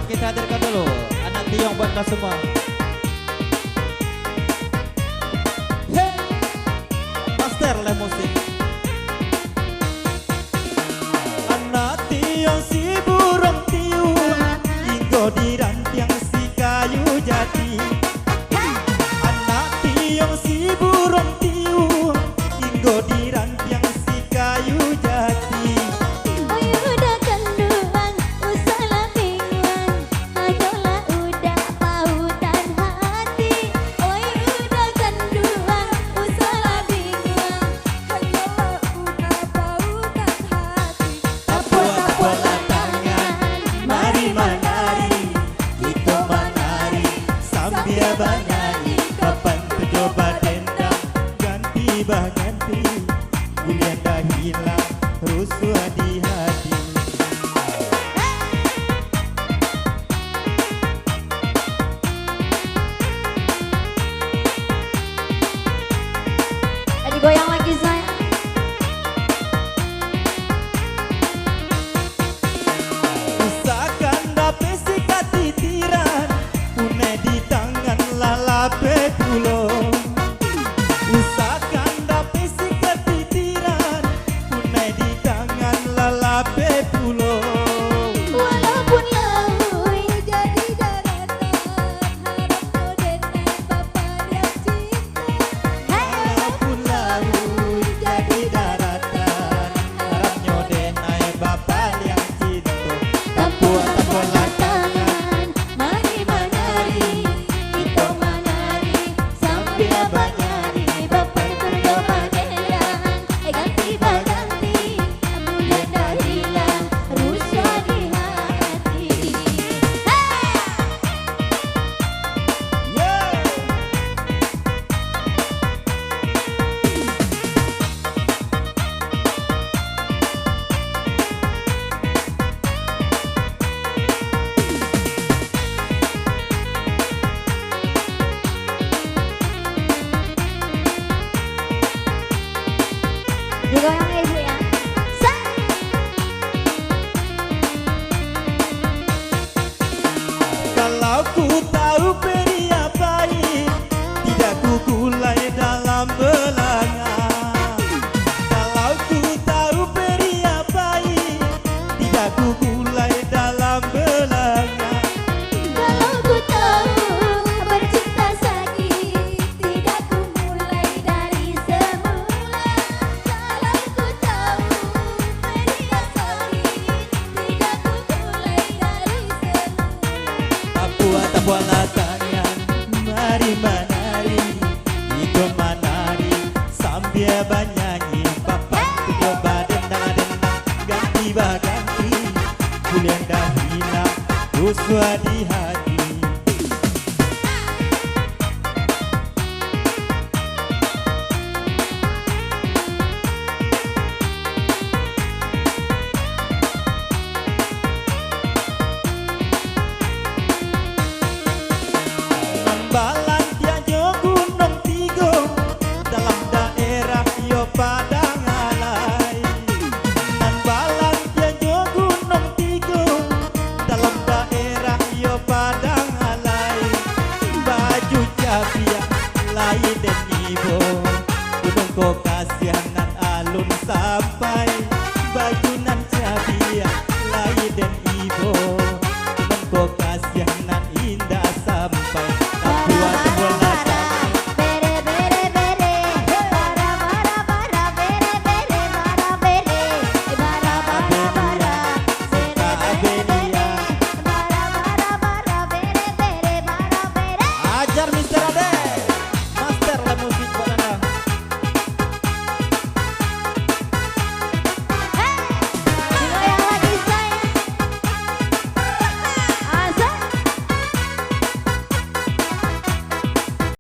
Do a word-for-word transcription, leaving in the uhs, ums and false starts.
Kita hadirkan dulu anak Tiong buat kita semua. Hei, master le musik. Anak Tiong si burung tiur, inggo di rantiang si kayu jati. Anak Tiong si burung tiur, inggo di rantiang si kayu jati. Oi uda kanduang, usahlah binguang, hanyolah uda pautan hati. Oi uda kanduang, usahlah binguang, hanyolah uda pautan hati. Tapuak-tapuaklah tangan, mari manari, kito manari sambia banyanyi. Kapan tu jo badendang, ganti baganti, buliah dah hilang rusuah di hati. Digoyang lagi, sayang. Usakan dapek si katitiran, punai di tangan lah lapeh pulo. Usakan dapek si katitiran, punai di tangan lah lapeh pulo. Walaupun lauik jadi daratan, harap kau denai bapaliang cinta. Walaupun lauik jadi daratan, harapnyo denai bapaliang cinto. Tapuak-tapuaklah tangan, mari manari, kito manari sambia banyanyi, bapantun jo badendang, eh, ganti baganti, buliah dah hilang rusuah di hati. Hei! Digoyang ya, Ibu, ya. Sa- Kalau ku tahu peri apai, tidak ku gulai dalam belanga. Kalau ku tahu peri apai, tidak ku gulai dalam belanga. Kalau ku tahu bercinta sakit, tidak ku mulai dari semula. Kalau ku tahu peri sakit, tidak ku mulai dari semula. Tapuak-tapuaklah tangan, mari manari, kito manari sambia banyanyi, bapantun jo badendang-dendang, ganti baganti, buliah dah hilang rusuah di hati.